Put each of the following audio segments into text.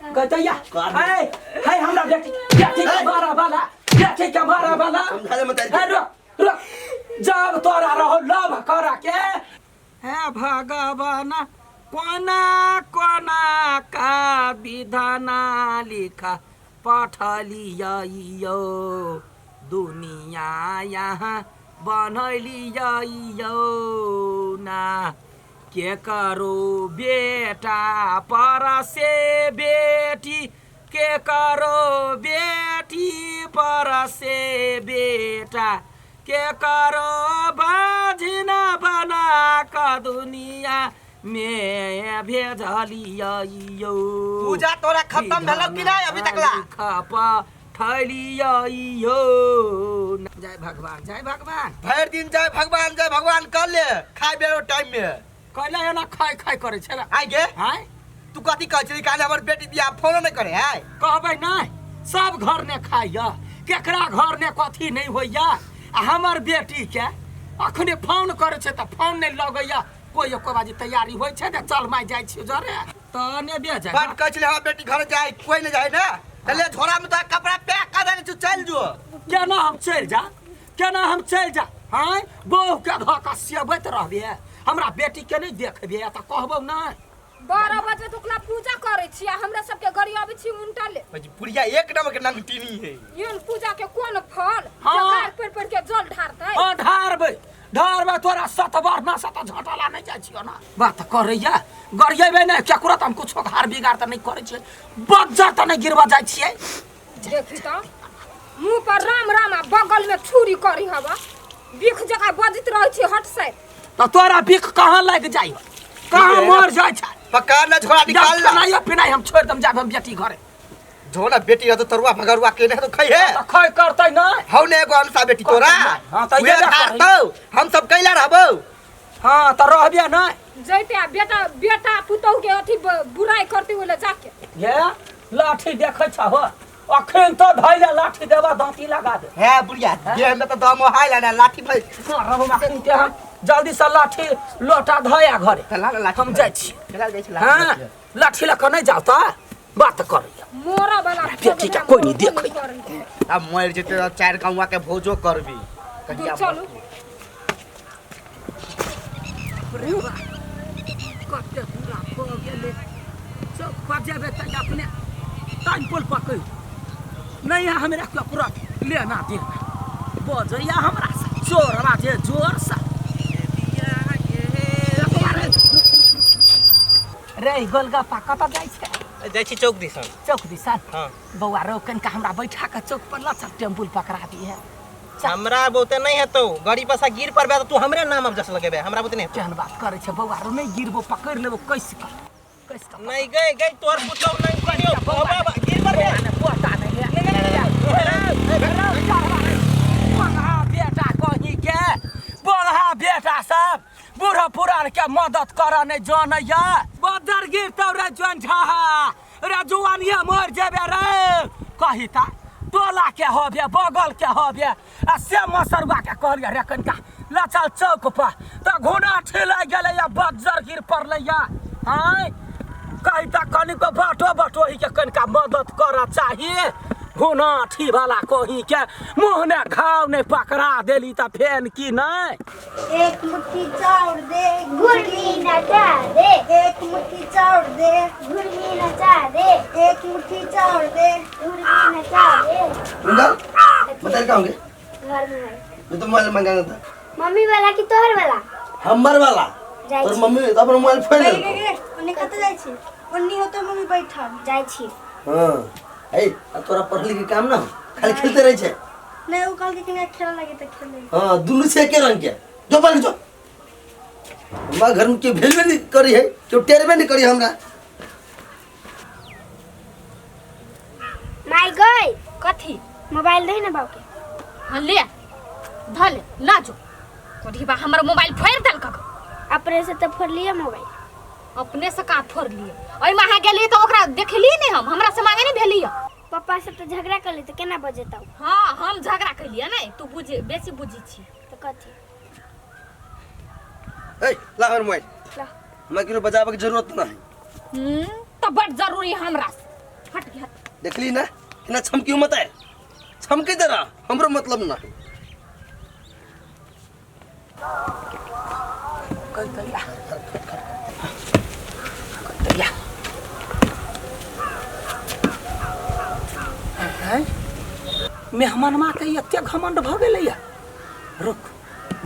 कहतैया है है हमरा बेटी बेटी के मारा वाला बेटी के मारा वाला समझा दे मत है रुक रुक जब तोरा रहो लव करा के हे भगवान कोना कोना का विधाना लिखा पठलियो दुनिया यहाँ बनलियो ना के करो बेटा पर से बेटी के करो बेटी पर से बेटा के करो बाझिना बना क दुनिया में भेजलियो पूजा तोरा खत्म भेलौ कि नहीं अभी तक ला ठलियो जय भगवान जय भगवान भरि दिन जय भगवान कर ले खाए बेरो टाइम में कैला एना खाय खाय करै छै आइ गे आय तू कथी कहै छली काल्हि हमर बेटी बियाह फोनो नहि करे है कहबै नहि सब घर ने खाइया केकरा घर ने कथी नहि होइया आ हमर बेटी के अखने फोन करै छै तऽ फोन नहि लगैया कोई एको बाजी तैयारी होइ छै ने चल माय जाइ छियै जरे तऽ ने बे जाय बड कहै छली हमर बेटी घर जाय कोई नहि जाय ने तऽ ले झोरा में तो कपड़ा पैक कर देने छु चल जो केना हम चलि जा केना हम चलि जा आँय बहू के धऽ कऽ सेबैत रहबे हमरा बेटी के नहि देखबे तऽ कहबौ नहि 12 बजे तऽ ओकरा पूजा करै छी आ हमरा सबके गरियाबै छी उनटा ले। बुढ़िया एक नंबर के नंगटीनी है। एहन पूजा के कोन फल? हाँ। जे गाड़ पड़ि पड़ि के जल ढारतै। हाँ, ढारबै ढारबै तोरा सत बार ना सत झटला नहि जाइ छियो ना बात करैया गरियेबै नहि केकरो तऽ हम कुछो हार बिगाड़ तऽ नहि करै छियै बज्जर तऽ नहि गिरबऽ जाइ छियै। देखी तऽ मुंह पर राम राम आ बगल में छुरी करी हवा बिख जकाँ बजैत रहै छी हट से। तऽ तोरा बिख कहाँ लागि जाइ कहाँ मर जाइ छै? पकड़ ले झोरा निकाल ला। खेनाइयो पिनाइ हम छोड़ि दम जाब हम बेटी घरे। झोला बेटी रहतो तरुआ भगरुआ के नहीं तो खई है। तऽ खै करतै नहि। हौ ने एगो अनसा बेटी तोरा। हाँ, तऽ उहे ये धारतौ, हम सब कैला रहबौ। हाँ तऽ रहबे नहि। जैते आ बेटा बेटा पुतहु के अथी बुराई करते ओले जाके। ये लाठी देखै छहो अखन तो धैले लाठी देबा दाँती लगा दे। हे बुढ़िया देह में तो दम हाय ना लाठी भाई। रहू अखन के हम जल्दी से लाठी लोटा धया घरे। तऽ ला लाठी हम जाइ छी। चला जाइ छी लाठी। हाँ लाठी लऽ कऽ नहि जाउ तऽ बात करैया। मोरा वाला बेटी के कोई नहीं देखै। अब मर जेते तऽ चारि गौवा के भोजो करबी। कहिया चलू। कते बुरा भऽ गेलै चौक पर जेबै तऽ अपने टाइम पुल पकड़ नहीं है हमरा कपड़ा लेना देना बजैया हमरा से चोर बाजे जोर से रे गोलगप्पा कतऽ जाइ छै? जाइ छी चौक दिसन। चौक दिसन? हाँ। बौआ रो कनिका हमरा बैठा के चौक पर लऽ चल टेम्पुल पकड़ा दिहे। हमरा बहुते नहीं हेतौ गाड़ी पर से गिर पड़बे तऽ तू हमरे नाम अब जस लगेबे हमरा बहुते नहीं हेतौ। केहन बात करै छै बौआ रो नहीं गिरबो पकड़ लेबो कैस कऽ कैस कऽ। नहीं गई गई तोहर पुतौ नहीं कहियो बाबा गिर पड़बे। पोता नहीं है। बंगहा बेटा कहीं के बंगहा बेटा सब बूढ़ा पुरान के मदद कर नहीं जानैया बदर गिरतौ रे जन झाहा रे जुआनिया मर जेबे रे कही ता टोला के हबे बगल के हबे आ से मसरुआ के कहलिए रे कनिका लचल चौक पर तऽ घुना ठेला गेलै या बज्जर गिर पड़लै या आँय कही ता कनिको बाटो बटोही के कनिका मदद करऽ चाहिए घुना ठी वाला कही के मुँह ने घाव ने पकड़ा देली तऽ फेन की नहि। एक मुट्ठी चाउर दे घुर्मी नचा दे। एक मुट्ठी चाउर दे घुर्मी नचा दे। एक मुट्ठी चाउर दे घुर्मी नचा दे। रुक बता कहाँ होंगे? घर में है। मैं तो मोबाइल मंगाना था। मम्मी वाला की तोहर वाला? हमर वाला। जाइ तोर छी। मम्मी तो अपन मोबाइल फोड़ गे लेलको। गे गे ओन्नी कतऽ जाइ छी? ओन्नी होतौ मम्मी बैठल। जाइ छी। हाँ ए आ तोरा पढ़ लिख के काम ना हो खाली खेलते रहे छे। नहीं वो कहलकै कि नहीं खेलऽ लगे तऽ खेले। हाँ दुनू से एके रंग के जो पढ़ जो हमरा घर में केओ भेजबे नहीं करी है केओ टेरबे नहीं करी हमरा। माय गई कथी? मोबाइल दे ना बाबू के। हाँ ले धल ला जो कोढ़ीबा हमर मोबाइल फोड़ देलक। अपने से तऽ फोड़लिए मोबाइल। अपने से का फोड़लिए? ओहिमे अहाँ गेलिए तऽ ओकरा देखलिए नहीं हम हमरा से मांगे नहीं भेलिए। पप्पा सब तऽ झगड़ा कर तऽ केना बजेतौ? हाँ हम झगड़ा कैलिए नहीं तू बुझ बेसी बुझी छी। तऽ कथी? ए ला हमर मोबाइल। ला। हमरा केओ बजाबे के जरूरत नहीं। तऽ बड जरूरी हमरा से। हट गया देखली ना केना छमकी मत आयल छमकी दे रहा हमरो मतलब ना कह दैया आँय? मेहमानमा के एते घमंड भऽ गेलैया रुक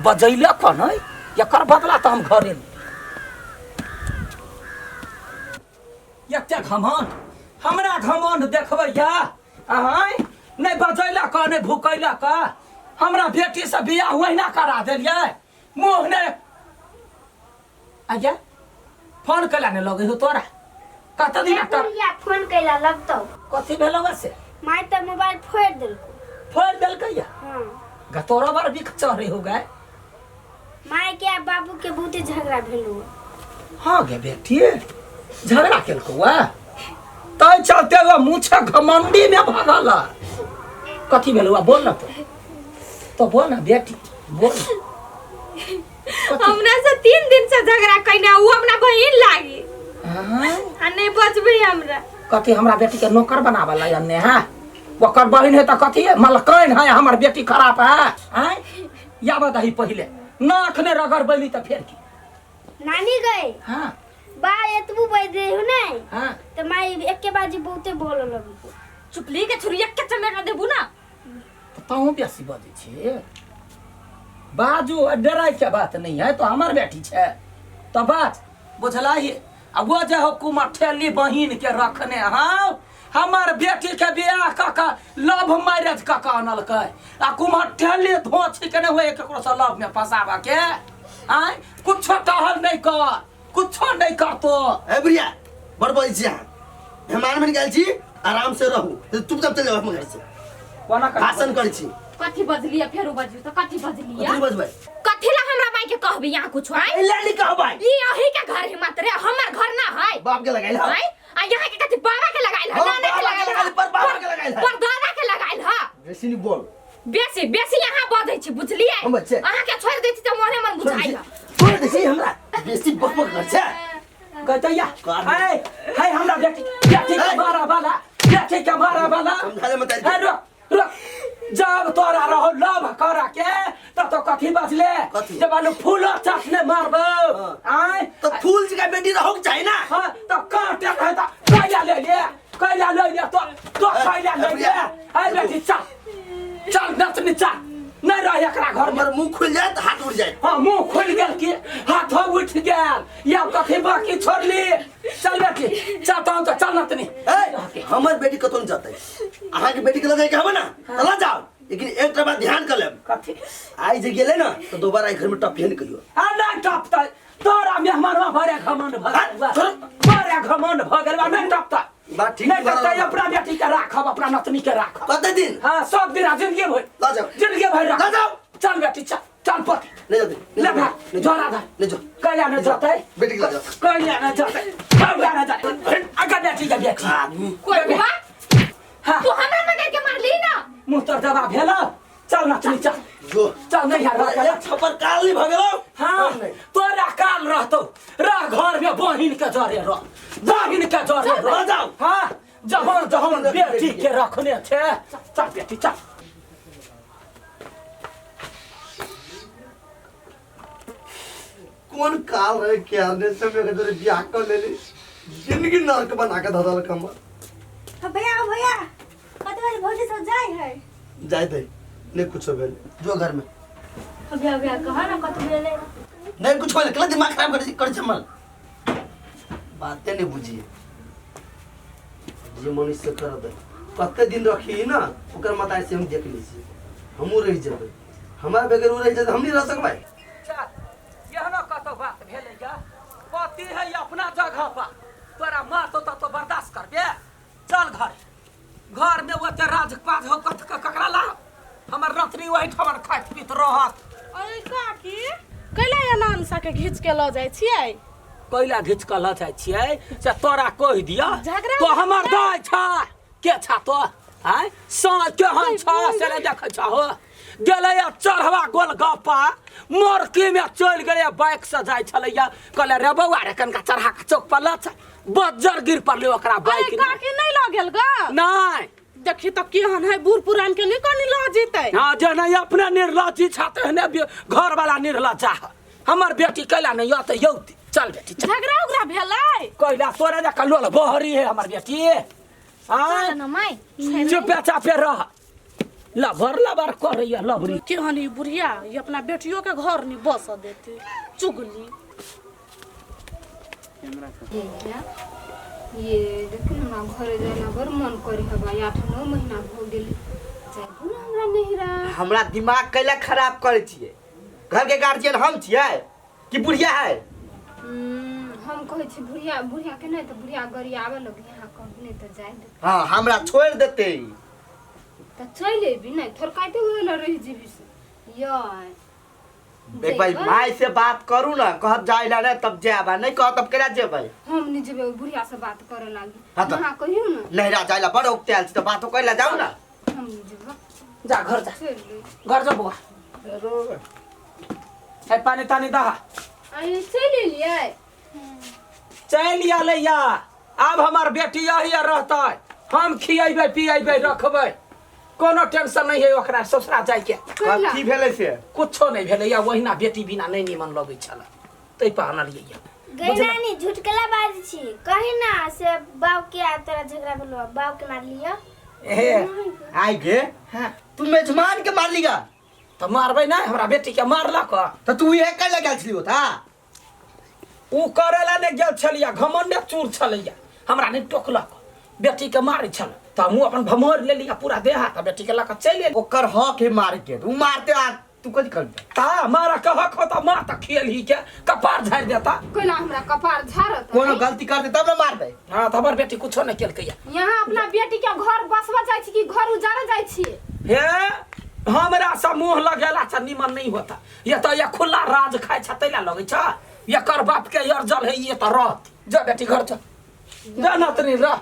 बजैले कोन है एकर बदला तऽ हम घरे लेब। एते घमंड हमरा घमंड देखबै या आँय नहि बजैलक नहि भुकैलक हमरा बेटीसँ बियाह ओहिना करा देलियै मुँह नहि आज्ञा फोन कैला नहि लगै हो तोरा कत दिन ए बुढ़िया फोन कैला लगतौ कथी भेलौ से माय तऽ मोबाइल फोड़ि देलको फोड़ देलकै या हाँ गा तोरा बड़ बिख चढ़े हो गए माय के आ बाबू के बहुते झगड़ा भेलो हाँ गे बेटी झगड़ा केलको वा तै चलते वो मुछे घमंडी में भगल कथी भेलौ वा बोल ना तो तो बोल ना बेटी बोल हमरा से 3 दिन से झगड़ा कइने उ अपना बहिन लागी हाँ? आ नहीं बचबे हमरा कथी हमरा बेटी के नौकर बनावल है ने है ओकर बहिन है तऽ कथी है मलकाइन है हमर बेटी खराब है आँय या बताही पहिले नाक ने रगड़ बैली तऽ फेर की नानी गए हाँ बा एतबू बज दे हो नहीं हाँ तो माई एके बाजी बहुते बोले लगी चुपली के छुरी के चमेटा देबू ना तऽ तहूँ बेसी बजै छी बाजू आ डराय के बात नहीं है तो हमर बेटी छै तऽ बाज बुझलही आ वो जे हो कुमार ठेली बहिन के रखने हौ हमर बेटी के बियाह कऽ कऽ लव मैरिज कऽ कऽ अनलकै आ कुमार ठेली धोछी के नहि होय ककरो से लव में फंसाबऽ के आँय कुछो टहल नहीं कर कुछो नहीं करतो ए बुढ़िया बड़ बजै छी अहाँ मेहमान बनि गेल छी आराम से रहू चुपचाप चलि जाउ हमर घर से कोना कर भाषण करै छी कथी बजलिए फेरो बजू तो कथी बजलिए कथी बजबै कथी ला हमरा माई के कहबी यहाँ कुछ आय एला नहीं कहबै ई अही के घर है मात्र हमर घर ना है बाप के लगाइल है आय आ यहाँ के कथी बाबा के लगाइल है हाँ, नाना के बाबा के लगाइल लगाइल, है पर बाबा के लगाइल है। पर दादा के लगाइल है बेसी नहीं बोल बेसी बेसी यहाँ बजै छी बुझलिए हम बच्चे। अहाँ के छोड़ दै छी तऽ मोने मन बुझाइ है छोड़ दै छी हमरा बेसी बकबक कर छै कहतैया कर। है है हमरा बेटी बेटी के है। मारा वाला बेटी के मारा वाला समझा ले मत है रुक रुक जब तोरा रहो लव करा के तब तो कथी बजले कथी? जब आलू फूलो चटने मारबो हाँ। आय तो फूल जगह बेटी रहो के चाही ना हाँ तो काटे रहे तो कैला ले ले कैला ले ले तो तो कैला ले ले है बेटी चल चल नचनी चल नहीं रह एकरा घर में हमर मुंह खुल जाए तो हाथ उड़ जाए हाँ मुंह खुलि गेल कि हाथ उठि गेल या कथी बाकी छोड़ली चल बेटी चल तहन तऽ चल नतनी ए हमर बेटी कतौ नहीं जतै अहाँ के बेटी के लऽ जाइके हबे ना तऽ लऽ जाओ लेकिन एकटा बात ध्यान कर लेब कथी आइ जे गेलै ना तऽ दोबारा एहि घर में टपिए नहीं कहियो आ नहि टपतै तोरा मेहमानवा भरे घमंड भऽ गेल बा। छोड़। भरे घमंड भऽ गेल बा, नहि टपतै बात ठीक नहि बा। टपतै अपना बेटी के राखब अपना नतनी के राखब कते दिन हाँ सब दिन जिंदगी भरि लऽ जाओ जिंदगी भरि राखब लऽ जाओ। चल बेटी चल चल पति नहीं जाते ले भाग झोरा धर नहीं जाओ कैला न जतै बेटी के लऽ जाओ कैला न जतै कैला न जतै अगर बेटी के बेटी आदमी कोई बुआ हाँ तू हमरा मदद के मारली ना मुँह तर दबा भेल चल नचनी चल जो चल नहीं यार एक थप्पड़ काल नहीं भऽ गेलौ हाँ तोरा काल रहतौ रह घर में बहिन के जरे रह बहिन के जरे रह लऽ जाओ। हाँ जहन जहन बेटी के रखने छे चल बेटी चल कोन काल रहे के आने से मेरे जरे बियाह कर लेली जिंदगी नरक बना के धदल हमर हाँ भैया ओ भैया कत बजे भौजी सब जाए है जाय दे नहीं कुछ भेल जो घर में हाँ भैया भैया कहा ना कत भेलै नहीं कुछ भेल केला दिमाग खराब कर कर हमर बाते नहीं बुझिए जे मनुष्य से कर दे कते दिन रखी ना ओकर माता से हम देख ली छी हमहूँ रहि जेबै हमरा बगैर उ रहि जेतै हम नहीं रह सकबै चल एहनो कतौ बात भेलै या पति है अपना जगह पर तोरा मारतो तऽ तो बर्दाश्त करबे चल घर घर में ओते राज पाज हो कथ ककरा ला हमर रत्नी ओहि ठमन खाइत पीत रहत अरे काकी कैला एना अनसा के घीच के लऽ जाइ छियै कैला घीच कऽ लऽ जाइ छियै से तोरा कहि दिअ झगड़ा तो हमर दाय छ के छ तो आँय साँझ केहन छ से नहि देखै छ हो गेलैया चढ़वा गोलगप्पा मोरकी में चलि गेलैया बाइक से जाइ छलैया कहले रे बौआ रे कनका चढ़ा के चौक पर लऽ चल बज्जर गिर पड़लै ओकरा अरे बाइक काकी नहीं लऽ गेल गा नहि देखी तऽ केहन है बूढ़ पुरान के नहीं कनी लऽ जेतै हाँ जेना अपने निर्लज्जी छ तेहने घरवाला निर्लज्जा है हमर बेटी कैला नहीं यत यौती चल बेटी चल झगड़ा उगड़ा भेलै कैला तोरे जकाँ लोल बहरी है हमर बेटी आँय ना माय चुपे चापे रह लभर लभर करैया लभरी केहन ई बुढ़िया ई अपना बेटियो के घर नहीं बस देती चुगली ये देखिन हमरा घरे जाइला बड़ मन करे हबा 8-9 महीना भऽ गेल जाइबू ने हमरा नहिरा हमरा दिमाग कैला खराब करै छियै घर के गार्जियन हम छियै कि बुढ़िया है हम कहै छी बुढ़िया बुढ़िया के नहि तऽ बुढ़िया गड़ी आबऽ लगी अहाँ कहब नहि तऽ जाय दे हाँ हमरा छोड़ देते तऽ चलि अयबी नहि थोड़काइते हुए लए रहि जेबी से यै एक बार जेबै? माय से बात करू ना कहत जाय ला नहीं तब जाब आ नहीं कहत तब केना जेबै हम नहि जेबै ओहि बुढ़िया से बात करऽ लागी हाँ तऽ। अहाँ कहियौ ने नहिरा जाय ला बड़ औकते आयल छी तऽ बातो करे ला जाऊ ना हम नहि जेबै जा घर जा चलि ले घर जा बौआ है पानी तानी दहा आइ चलि एलियै चलि अयलैया आब हमर बेटी यही रहतै हम खियेबै पियेबै रखबै कोनो टेंशन नहीं है ओकरा ससुरा जाइके कैला की भेलै से कुछो नहीं भेलैया ओहिना बेटी बिना नहीं निमन लगै छल ताहि पर आनलियै गई नानी झुटकला बाज छी कही ना से बाप के आ तोरा झगड़ा भेलो बाप के मार लियो ए आइ गे तू मेजमान के मारली गा तऽ मारबै नहि हमरा बेटीके मारलक तऽ तू इहे कैला गेल छली ओता ओ करे ला नहि गेल छलियै घमंडे चूर छलैया हमरा नहि टोकलक बेटीके मारै छल तऽ हमहूँ अपन भमोर लेलियै पूरा देह हाथ बेटीके लऽ कऽ चलि एलियै ओकर हक है मारे के उ मारते आ तू कथी करबे ता मारा के हक होता मार तऽ खियलही के कपार झाड़ि देता कैला हमरा कपार झाड़त कोनो गलती करते तब ना मारबे हाँ तऽ हमर बेटी कुछो नहि केलकैया यहाँ अपना बेटी के घर बसबा जाइ छी कि घर उजाड़े जाइ छी हे हमरा से मुँह लगेला से निमन नहीं होता ये तो ये खुला राज खाइ छ तैला लगै छ एकर बाप के अर्जल है ये तो रहत जा बेटी घर चल जा नतनी रह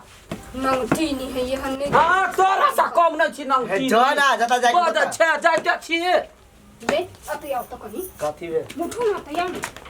नंगटी नहीं है ये नहीं हाँ तोरा से कम नहीं छी नंगटी हे, जा ना, जतऽ जाइके बड़ बता। छै जाइते छी बे अतै आओ तऽ कनी कथी बे उठू ना तऽ या